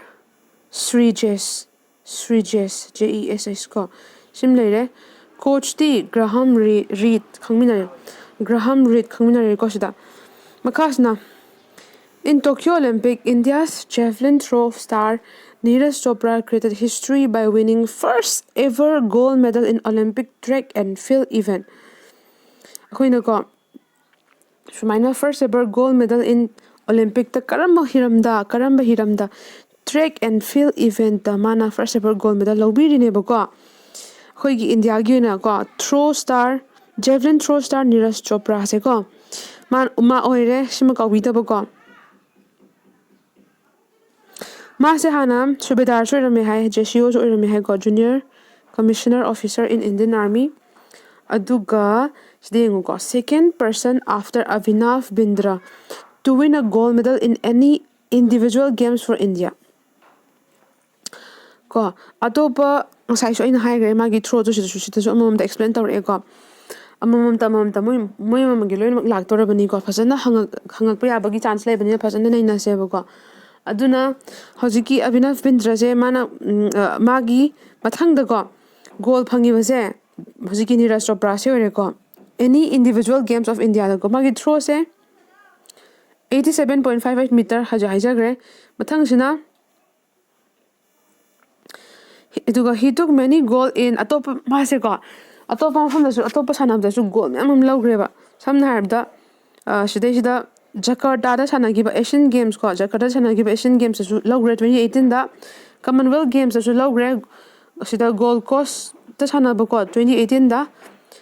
Sreejesh, Sreejesh, J E S H ꯀꯣ, ꯁꯤꯃ ꯂꯩꯔꯦ꯫ ꯀꯣꯆꯇꯤ ꯒ꯭ꯔꯥꯍꯝ ꯔꯤ-, ꯔꯤꯗ ꯈꯪꯃꯤꯟꯅꯔꯦ, ꯒ꯭ꯔꯥꯍꯝ ꯔꯤꯗ ꯈꯪꯃꯤꯟꯅꯔꯦꯀꯣ ꯁꯤꯗ꯫ ꯃꯈꯥꯁꯤꯅ, In Tokyo Olympic, India's javelin throw star Neeraj Chopra created history by winning first ever gold medal in Olympic track and field event. ꯑꯩꯈꯣꯏꯅꯀꯣ, ꯁꯨꯃꯥꯏꯅ first ever gold medal in Olympicꯇ ꯀꯔꯝꯕ ꯍꯤꯔꯝꯗ, ꯀꯔꯝꯕ ꯍꯤꯔꯝꯗ, track and field eventꯇ ꯃꯥꯅ first ever gold medal ꯂꯧꯕꯤꯔꯤꯅꯦꯕꯀꯣ꯫ ꯑꯩꯈꯣꯏꯒꯤ ꯏꯟꯗꯤꯌꯥꯒꯤ ꯑꯣꯏꯅꯀꯣ, throw star, javelin throw star Neeraj ꯆꯣꯄ꯭ꯔꯥꯁꯦꯀꯣ, ꯃꯥ, ꯃꯥ ꯑꯣꯏꯔꯦ, ꯁꯤꯃ ꯀꯥꯎꯕꯤꯗꯕꯀꯣ꯫ ꯃꯥꯁꯦ ꯍꯥꯟꯅ ꯁꯨꯕꯦꯗꯥꯔꯁꯨ ꯑꯣꯏꯔꯝꯃꯦ ꯍꯥꯏ, J C Oꯁꯨ ꯑꯣꯏꯔꯝꯃꯦ ꯍꯥꯏꯀꯣ, Junior Commissioner Officer in Indian Army꯫ ꯑꯗꯨꯒ ꯁꯤꯗ ꯌꯦꯡꯉꯨꯀꯣ, second person after Abhinav Bindra to win a gold medal in any individual games for India꯫ ꯀꯣ, ꯑꯇꯣꯞꯄ ꯉꯁꯥꯏꯁꯨ ꯑꯩꯅ ꯍꯥꯏꯈ꯭ꯔꯦ, ꯃꯥꯒꯤ throwꯗꯨ ꯁꯤꯗꯁꯨ, ꯁꯤꯗꯁꯨ ꯑꯃꯃꯝꯗ explain ꯇꯧꯔꯛꯑꯦꯀꯣ꯫ ꯑꯃꯃꯝꯇ, ꯑꯃꯃꯝꯇ ꯃꯣꯏ, ꯃꯣꯏ ꯑꯃꯃꯝꯒꯤ ꯂꯣꯏꯅꯃꯛ ꯂꯥꯛꯇꯧꯔꯕꯅꯤꯀꯣ꯫ ꯐꯖꯅ ꯍꯪꯉꯛ-, ꯍꯪꯉꯛꯄ ꯌꯥꯕꯒꯤ chance ꯂꯩꯕꯅꯤꯅ ꯐꯖꯅ ꯅꯩꯅꯁꯦꯕꯀꯣ꯫ ꯑꯗꯨꯅ ꯍꯧꯖꯤꯛꯀꯤ ꯑꯕꯤꯅꯚ ꯕꯤꯟꯗ꯭ꯔꯁꯦ ꯃꯥꯅ, ꯎꯝ, ꯑ, ꯃꯥꯒꯤ ꯃꯊꯪꯗꯀꯣ goal ꯐꯪꯉꯤꯕꯁꯦ ꯍꯧꯖꯤꯛꯀꯤ ꯅꯤꯔꯖ ꯆꯣꯄ꯭ꯔꯥꯁꯦ ꯑꯣꯏꯔꯦꯀꯣ꯫ Any individual games of Indiaꯗꯀꯣ ꯃꯥꯒꯤ throwꯁꯦ eighty seven point five eight meter ꯍꯧꯖꯤꯛ ꯍꯥꯏꯖꯈ꯭ꯔꯦ꯫ ꯃꯊꯪꯁꯤꯅ ꯑꯗꯨꯒ he took many gold in ꯑꯇꯣꯞꯄ, ꯃꯥꯁꯦꯀꯣ, ꯑꯇꯣꯞꯄ ꯃꯐꯝꯗꯁꯨ, ꯑꯇꯣꯞꯄ ꯁꯥꯟꯅꯕꯗꯁꯨ gold ꯃꯌꯥꯝ ꯑꯃ ꯂꯧꯈ꯭ꯔꯦꯕ꯫ ꯁꯝꯅ ꯍꯥꯏꯔꯕꯗ, ꯑ, ꯁꯤꯗꯩꯁꯤꯗ ꯖꯀꯥꯔꯇꯥꯗ ꯁꯥꯟꯅꯈꯤꯕ Asian Games ꯀꯣ, ꯖꯀꯥꯔꯇꯥꯗ ꯁꯥꯟꯅꯈꯤꯕ Asian Gamesꯇꯁꯨ ꯂꯧꯈ꯭ꯔꯦ twenty eighteenꯗ, Commonwealth Gamesꯇꯁꯨ ꯂꯧꯈ꯭ꯔꯦ, ꯁꯤꯗ Gold Coastꯇ ꯁꯥꯟꯅꯕꯀꯣ twenty eighteenꯗ,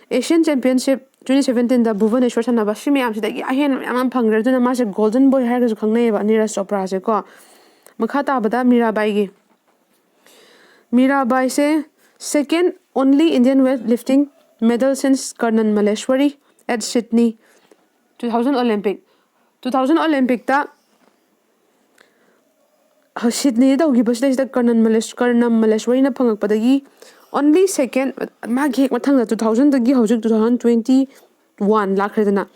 Asian Championship twenty seventeenꯗ Bhubaneswar ꯁꯥꯟꯅꯕ, ꯁꯤ ꯃꯌꯥꯝꯁꯤꯗꯒꯤ ꯑꯍꯦꯟꯕ ꯃꯌꯥꯝ ꯑꯃ ꯐꯪꯈ꯭ꯔꯦ꯫ ꯑꯗꯨꯅ ꯃꯥꯁꯦ Golden Boy ꯍꯥꯏꯔꯒꯁꯨ ꯈꯪꯅꯩꯌꯦꯕ ꯅꯤꯔꯖ ꯆꯣꯄ꯭ꯔꯥꯁꯦꯀꯣ꯫ ꯃꯈꯥ ꯇꯥꯕꯗ ꯃꯤꯔꯥꯕꯥꯏꯒꯤ꯫ ꯃꯤꯔꯥꯕꯥꯏꯁꯦ second only Indian weightlifting medal since Karnan Malleshwari at Sydney two thousand Olympic꯫ Two thousand Olympicꯇ ꯁꯤꯗꯅꯤꯗ ꯇꯧꯈꯤꯕꯁꯤꯗꯩꯁꯤꯗ ꯀꯔꯅꯟ ꯃꯂꯦꯁ-, Karnam ꯃꯂꯦꯁꯋꯔꯤꯅ ꯐꯪꯉꯛꯄꯗꯒꯤ only second, ꯃꯥꯒꯤ ꯍꯦꯛ ꯃꯊꯪꯗ two thousandꯗꯒꯤ ꯍꯧꯖꯤꯛ two thousand twenty one ꯂꯥꯛꯈ꯭ꯔꯦꯗꯅ,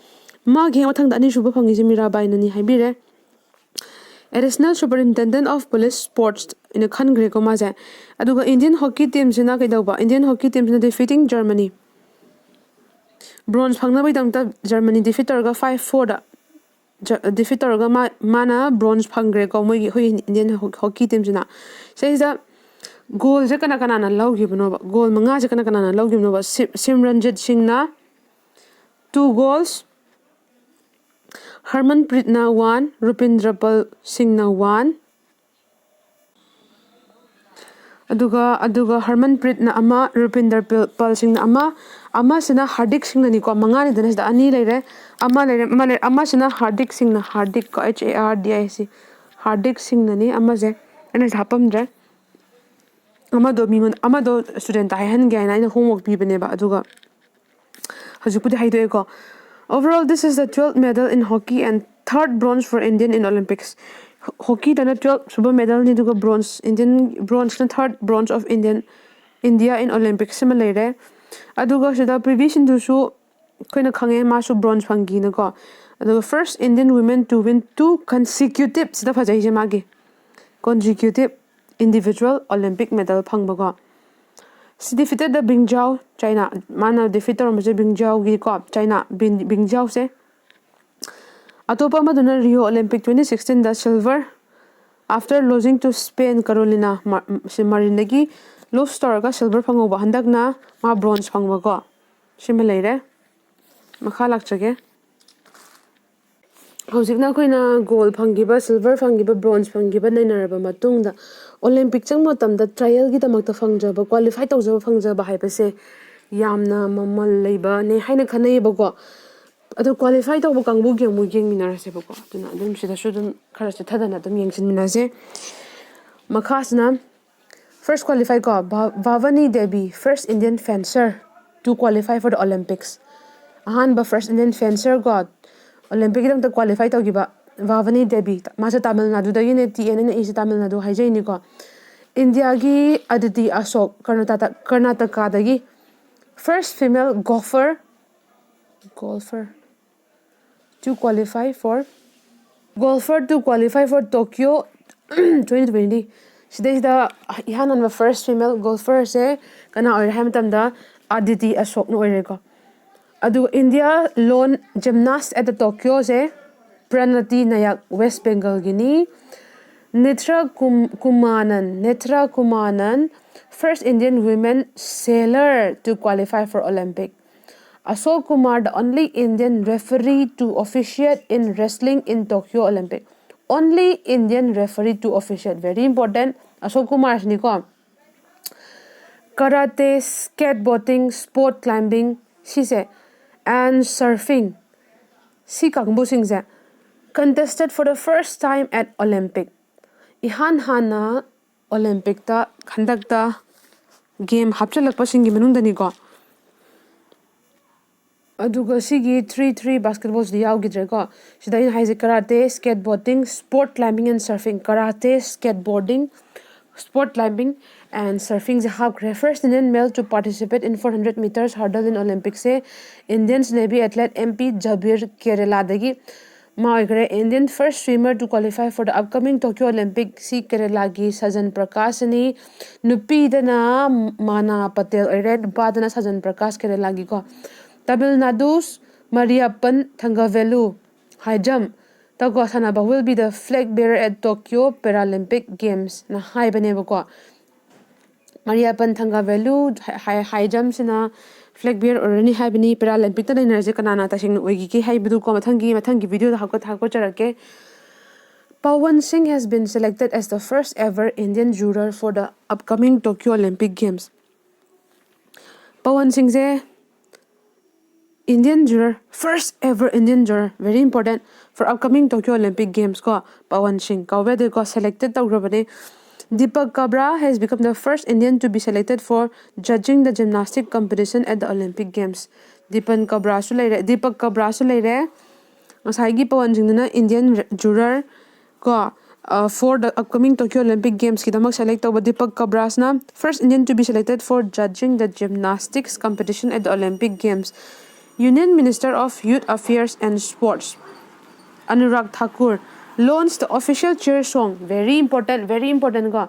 ꯃꯥꯒꯤ ꯍꯦꯛ ꯃꯊꯪꯗ ꯑꯅꯤꯁꯨꯕ ꯐꯪꯉꯤꯁꯦ ꯃꯤꯔꯥꯕꯥꯏꯅꯅꯤ ꯍꯥꯏꯕꯤꯔꯦ꯫ Additional Superintendent of Police Sports ꯏꯅ ꯈꯟꯈ꯭ꯔꯦꯀꯣ ꯃꯥꯁꯦ꯫ ꯑꯗꯨꯒ Indian hockey teamꯁꯤꯅ ꯀꯩꯗꯧꯕ? Indian hockey teamꯁꯤꯅ defeating Germany, bronze ꯐꯪꯅꯕꯒꯤꯗꯃꯛꯇ Germany defeat ꯇꯧꯔꯒ five fourꯗ defeat ꯇꯧꯔꯒ ꯃꯥ ꯃꯥꯅ bronze ꯐꯪꯈ꯭ꯔꯦꯀꯣ, ꯃꯣꯏꯒꯤ ꯑꯩꯈꯣꯏ Indian hockey teamꯁꯤꯅ꯫ ꯁꯤꯁꯤꯗ goalꯁꯦ ꯀꯅꯥ ꯀꯅꯥꯅ ꯂꯧꯈꯤꯕꯅꯣꯕ? Goal ꯃꯉꯥꯁꯦ ꯀꯅꯥ ꯀꯅꯥꯅ ꯂꯧꯈꯤꯕꯅꯣꯕ? ꯁꯤꯝ ꯁꯤꯝꯔꯟꯖꯤꯠ ꯁꯤꯡꯅ two goals, ꯍꯔꯃꯟꯄ꯭ꯔꯤꯠꯅ one, ꯔꯨꯄꯤꯟꯗ꯭ꯔ ꯄꯜ ꯁꯤꯡꯅ one, ꯑꯗꯨꯒ ꯑꯗꯨꯒ ꯍꯔꯃꯟꯄ꯭ꯔꯤꯠꯅ ꯑꯃ, ꯔꯨꯄꯤꯟꯗ꯭ꯔ ꯄꯜ ꯁꯤꯡꯅ ꯑꯃ, ꯑꯃꯁꯤꯅ ꯍꯥꯔꯗꯤꯛ ꯁꯤꯡꯅꯅꯤꯀꯣ꯫ ꯃꯉꯥꯅꯤꯗꯅ ꯁꯤꯗ ꯑꯅꯤ ꯂꯩꯔꯦ, ꯑꯃ ꯂꯩꯔꯦ, ꯑꯃ ꯂꯩꯔꯦ꯫ ꯑꯃꯁꯤꯅ ꯍꯥꯔꯗꯤꯛ ꯁꯤꯡꯅ, ꯍꯥꯔꯗꯤꯛ ꯀꯣ, H A R D I C, ꯍꯥꯔꯗꯤꯛ ꯁꯤꯡꯅꯅꯤ꯫ ꯑꯃꯁꯦ ꯑꯩꯅ ꯁꯤꯗ ꯍꯥꯞꯄꯝꯗ꯭ꯔꯦ꯫ ꯑꯃꯗꯣ ꯃꯤꯉꯣꯟ ꯑꯃꯗꯣ studentꯇ ꯍꯥꯏꯍꯟꯒꯦ ꯍꯥꯏꯅ ꯑꯩꯅ homework ꯄꯤꯕꯅꯦꯕ꯫ ꯑꯗꯨꯒ ꯍꯧꯖꯤꯛꯄꯨꯗꯤ ꯍꯥꯏꯗꯣꯛꯑꯦꯀꯣ꯫ Overall, this is the twelfth medal in hockey and third bronze for Indian in Olympics. Hockeyꯗꯅ twelfth ꯁꯨꯕ medalꯅꯤ, ꯑꯗꯨꯒ bronze, Indian bronzeꯅ third bronze of Indian, India in Olympics ꯁꯤꯃ ꯂꯩꯔꯦ꯫ ꯑꯗꯨꯒ ꯁꯤꯗ ꯄꯤ ꯚꯤ ꯁꯤꯟꯙꯨꯁꯨ ꯑꯩꯈꯣꯏꯅ ꯈꯪꯉꯦ, ꯃꯥꯁꯨ bronze ꯐꯪꯈꯤꯅꯀꯣ꯫ ꯑꯗꯨꯒ first Indian women to win two consecutive, ꯁꯤꯗ ꯐꯖꯩꯁꯦ ꯃꯥꯒꯤ, consecutive individual Olympic medal ꯐꯪꯕꯀꯣ꯫ She defeated the Bing Zhao, China. ꯃꯥꯅ defeat ꯇꯧꯔꯝꯕꯁꯦ Bing Zhaoꯒꯤꯀꯣ, China, Bing, Bing Zhaoꯁꯦ꯫ ꯑꯇꯣꯞꯄ ꯑꯃꯗꯨꯅ Rio Olympic twenty sixteenꯗ silver after losing to Spain, Carolina Mar-, ꯁꯤ Marinꯗꯒꯤ lose ꯇꯧꯔꯒ silver ꯐꯪꯍꯧꯕ꯫ ꯍꯟꯗꯛꯅ ꯃꯥ bronze ꯐꯪꯕꯀꯣ꯫ ꯁꯤꯃ ꯂꯩꯔꯦ꯫ ꯃꯈꯥ ꯂꯥꯛꯆꯒꯦ꯫ ꯍꯧꯖꯤꯛꯅ ꯑꯩꯈꯣꯏꯅ gold ꯐꯪꯈꯤꯕ, silver ꯐꯪꯈꯤꯕ, bronze ꯐꯪꯈꯤꯕ ꯅꯩꯅꯔꯕ ꯃꯇꯨꯡꯗ, Olympic ꯆꯪꯕ ꯃꯇꯝꯗ trialꯒꯤꯗꯃꯛꯇ ꯐꯪꯖꯕ, qualify ꯇꯧꯖꯕ ꯐꯪꯖꯕ ꯍꯥꯏꯕꯁꯦ ꯌꯥꯝꯅ ꯃꯃꯜ ꯂꯩꯕꯅꯦ ꯍꯥꯏꯅ ꯈꯟꯅꯩꯌꯦꯕꯀꯣ꯫ ꯑꯗꯣ qualify ꯇꯧꯕ ꯀꯥꯡꯕꯨꯒꯤ ꯑꯃꯨꯛ ꯌꯦꯡꯃꯤꯟꯅꯔꯁꯦꯕꯀꯣ꯫ ꯑꯗꯨꯅ ꯑꯗꯨꯝ ꯁꯤꯗꯁꯨ ꯑꯗꯨꯝ ꯈꯔ ꯆꯤꯊꯗꯅ ꯑꯗꯨꯝ ꯌꯦꯡꯁꯤꯟꯃꯤꯟꯅꯁꯦ꯫ ꯃꯈꯥꯁꯤꯅ first qualify ꯀꯣ, ꯚ-, ꯚꯥꯕꯅꯤ Devi, first Indian fencer to qualify for the Olympics. ꯑꯍꯥꯟꯕ first Indian fencer ꯀꯣ, Olympicꯀꯤꯗꯃꯛꯇ qualify ꯇꯧꯈꯤꯕ ꯚꯥꯕꯅꯤ ꯗꯦꯕꯤ, ꯃꯥꯁꯦ ꯇꯥꯃꯤꯜ ꯅꯥꯗꯨꯗꯒꯤꯅꯦ, T N ꯑꯩꯅ ꯏꯁꯦ ꯇꯥꯃꯤꯜ ꯅꯥꯗꯨ ꯍꯥꯏꯖꯩꯅꯤꯀꯣ꯫ ꯏꯟꯗꯤꯌꯥꯒꯤ ꯑꯗꯤꯇꯤ ꯑꯁꯣꯛ, ꯀꯔꯅꯥꯇꯀꯥꯗꯒꯤ first female golfer, golfer to qualify for, golfer to qualify for Tokyo twenty twenty. ꯁꯤꯗꯩꯁꯤꯗ ꯏꯍꯥꯟ ꯍꯥꯟꯕ first female golferꯁꯦ ꯀꯅꯥ ꯑꯣꯏꯔꯦ ꯍꯥꯏꯕ ꯃꯇꯝꯗ ꯑꯗꯤꯇꯤ ꯑꯁꯣꯛꯅ ꯑꯣꯏꯔꯦꯀꯣ꯫ ꯑꯗꯨꯒ India lone gymnast at the Tokyoꯁꯦ ꯄ꯭ꯔꯅꯇꯤ ꯅꯥꯌꯛ, ꯋꯦꯁ ꯕꯦꯡꯒꯜꯒꯤꯅꯤ꯫ ꯅꯦꯊ꯭ꯔ ꯀꯨꯝ-, Kumanan, ꯅꯦꯊ꯭ꯔ ꯀꯨꯃꯥꯅꯟ, first Indian women sailor to qualify for Olympic. Ashok Kumar, the only Indian referee to officiate in wrestling in Tokyo Olympic. Only Indian referee to officiate. Very important. Ashok ꯀꯨꯃꯥꯔꯁꯤꯅꯤꯀꯣ꯫ Karate, skateboarding, sport climbing, ꯁꯤꯁꯦ, and surfing, ꯁꯤ ꯀꯥꯡꯕꯨꯁꯤꯡꯁꯦ contested for the first time at Olympic. ꯏꯍꯥꯟ ꯍꯥꯟꯅ ꯑꯣꯂꯦꯝꯄꯤꯛꯇ ꯍꯟꯗꯛꯇ ꯒꯦꯝ ꯍꯥꯞꯆꯤꯜꯂꯛꯄꯁꯤꯡꯒꯤ ꯃꯅꯨꯡꯗꯅꯤꯀꯣ꯫ ꯑꯗꯨꯒ ꯁꯤꯒꯤ three three basketballꯁꯤꯗꯤ ꯌꯥꯎꯈꯤꯗ꯭ꯔꯦꯀꯣ꯫ ꯁꯤꯗ ꯑꯩꯅ ꯍꯥꯏꯁꯦ karate, skateboarding, sport climbing and surfing. Karate, skateboarding, sport climbing and surfingꯁꯦ ꯍꯥꯞꯈ꯭ꯔꯦ꯫ First Indian male to participate in four hundred meters hurdle in Olympicsꯁꯦ Indian Navy athlete M P Jabir, ꯀꯦꯔꯦꯂꯥꯗꯒꯤ ꯃꯥ ꯑꯣꯏꯈ꯭ꯔꯦ꯫ Indian first swimmer to qualify for the upcoming Tokyo Olympic ꯁꯤ ꯀꯦꯔꯦꯂꯥꯒꯤ ꯁꯖꯟ ꯄ꯭ꯔꯀꯥꯁꯅꯤ꯫ ꯅꯨꯄꯤꯗꯅ ꯃꯥꯅꯥ ꯄꯇꯦꯜ ꯑꯣꯏꯔꯦ, ꯅꯨꯄꯥꯗꯅ ꯁꯖꯟ Prakash, ꯀꯦꯔꯦꯂꯥꯒꯤꯀꯣ꯫ Tamil Nadu's Mariyappan Thangavelu, high jump ꯇꯀꯣ ꯁꯥꯟꯅꯕ, will be the flag bearer at Tokyo Paralympic Gamesꯅ ꯍꯥꯏꯕꯅꯦꯕꯀꯣ꯫ ꯃꯔꯤꯌꯥꯄꯟ ꯊꯪꯒꯥꯚꯦꯂꯨ ꯍꯥꯏ, ꯍꯥꯏ ꯖꯝꯞꯁꯤꯅ ꯐ꯭ꯂꯦꯛ ꯕꯤꯌꯔ ꯑꯣꯏꯔꯅꯤ ꯍꯥꯏꯕꯅꯤ꯫ ꯄꯦꯔꯥꯂꯦꯝꯄꯤꯛꯇ ꯅꯩꯅꯔꯤꯁꯦ ꯀꯅꯥꯅ ꯇꯁꯦꯡꯅ ꯑꯣꯏꯈꯤꯒꯦ ꯍꯥꯏꯕꯗꯨꯀꯣ ꯃꯊꯪꯒꯤ, ꯃꯊꯪꯒꯤ ꯚꯤꯗꯤꯑꯣꯗ ꯍꯥꯞꯀꯠ-, ꯍꯥꯞꯀꯠꯆꯔꯛꯀꯦ꯫ Pawan Singh has been selected as the first ever Indian juror for the upcoming Tokyo Olympic Games. Pawan ꯁꯤꯡꯁꯦ Indian juror, first ever Indian juror, very important for upcoming Tokyo Olympic Games ꯀꯣ, ꯄꯋꯟ ꯁꯤꯡ ꯀꯧꯕ ꯌꯥꯗꯦꯀꯣ, selected ꯇꯧꯈ꯭ꯔꯕꯅꯦ꯫ Deepak Kabra has become the first Indian to be selected for judging the gymnastic competition at the Olympic Games. ꯗꯤꯄꯟ ꯀꯕ꯭ꯔꯥꯁꯨ ꯂꯩꯔꯦ, ꯗꯤꯄꯛ ꯀꯕ꯭ꯔꯥꯁꯨ ꯂꯩꯔꯦ꯫ ꯉꯁꯥꯏꯒꯤ ꯄꯋꯟ ꯁꯤꯡꯗꯨꯅ Indian juror ꯀꯣ, Uh, for the upcoming Tokyo Olympic Games ꯀꯤꯗꯃꯛ select ꯇꯧꯕ Deepak ꯀꯕ꯭ꯔꯥꯁꯅ first Indian to be selected for judging the gymnastics competition at the Olympic Games, Union Minister of Youth Affairs and Sports Anurag Thakur launched the official cheer song. Very important, very important ꯀꯣ.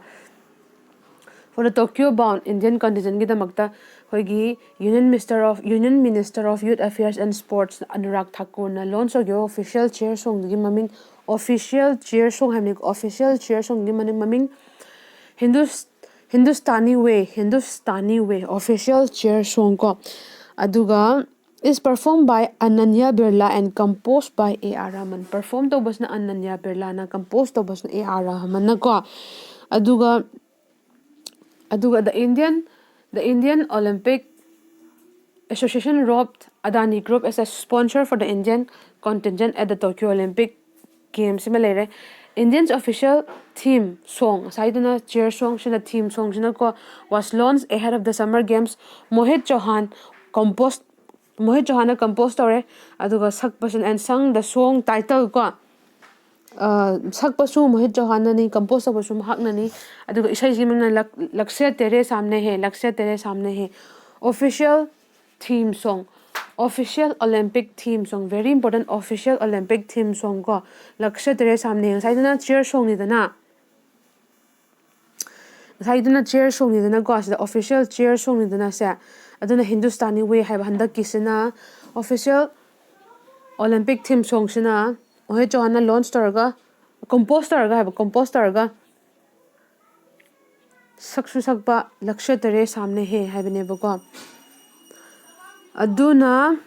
For the Tokyo bound Indian contingent ꯒꯤꯗꯃꯛꯇ ꯑꯩꯈꯣꯏꯒꯤ Union Minister of Union Minister of Youth Affairs and Sports Anurag Thakur ꯅ launch ꯇꯧꯈꯤꯕ official cheer song ꯗꯨꯒꯤ ꯃꯃꯤꯡ, official cheer song ꯍꯥꯏꯕꯅꯤ, official cheer song ꯒꯤ ꯃꯃꯤꯡ, ꯃꯃꯤꯡ Hindus Hindustani Way, Hindustani Way official cheer song ꯀꯣ. ꯑꯗꯨꯒ is performed by Ananya Birla and composed by A R Rahman. Perform ꯇꯧꯕꯁꯤꯅ ꯑꯅꯟꯌ ꯕꯤꯔꯂꯥꯅ, compose ꯇꯧꯕꯁꯤꯅ A R Rahman ꯅ ꯀꯣ. ꯑꯗꯨꯒ ꯑꯗꯨꯒ the Indian the Indian Olympic Association roped Adani Group as a sponsor for the Indian contingent at the Tokyo Olympic Games ꯁꯤꯃ ꯂꯩꯔꯦ. India's official theme song, ꯉꯁꯥꯏꯗꯨꯅ cheer song ꯁꯤꯅ, theme song ꯁꯤꯅꯀꯣ, was launched ahead of the Summer Games. Mohit Chauhan compose, ꯃꯣꯍꯤꯠ ꯆꯧꯍꯥꯟꯅ compose ꯇꯧꯔꯦ꯫ ꯑꯗꯨꯒ ꯁꯛꯄꯁꯤꯅ, and sung the song title ꯀꯣ, ꯑ, ꯁꯛꯄꯁꯨ ꯃꯣꯍꯤꯠ ꯆꯧꯍꯥꯟꯅꯅꯤ, compose ꯇꯧꯕꯁꯨ ꯃꯍꯥꯛꯅꯅꯤ꯫ ꯑꯗꯨꯒ ꯏꯁꯩꯁꯤ ꯃꯃꯤꯡꯅ ꯂꯛ-, ꯂꯛꯁ꯭ꯌ ꯇꯦꯔꯦ ꯁꯥꯝꯅꯦ ꯍꯦ, ꯂꯛꯁ꯭ꯌ ꯇꯦꯔꯦ ꯁꯥꯝꯅꯦ ꯍꯦ꯫ Official theme song, official Olympic theme song, very important, official Olympic theme song ꯀꯣ, ꯂꯛꯁ꯭ꯌ ꯇꯦꯔꯦ ꯁꯥꯝꯅꯦ ꯍꯦ꯫ ꯉꯁꯥꯏꯗꯨꯅ cheer song ꯅꯤꯗꯅ, ꯉꯁꯥꯏꯗꯨꯅ cheer song ꯅꯤꯗꯅꯀꯣ, ꯁꯤꯗ official cheer song ꯅꯤꯗꯅ ꯁꯦ꯫ ꯑꯗꯨꯅ Hindustani Way ꯍꯥꯏꯕ ꯍꯟꯗꯛꯀꯤꯁꯤꯅ official Olympic theme song ꯁꯤꯅ ꯃꯣꯍꯤꯠ ꯆꯧꯍꯥꯟꯅ launch ꯇꯧꯔꯒ, compose ꯇꯧꯔꯒ ꯍꯥꯏꯕ, compose ꯇꯧꯔꯒ ꯁꯛꯁꯨ ꯁꯛꯄ ꯂꯛꯁ꯭ꯌ ꯇꯦꯔꯦ ꯁꯥꯝꯅꯦ ꯍꯦ ꯍꯥꯏꯕꯅꯦꯕꯀꯣ꯫ ꯑꯗꯨꯅ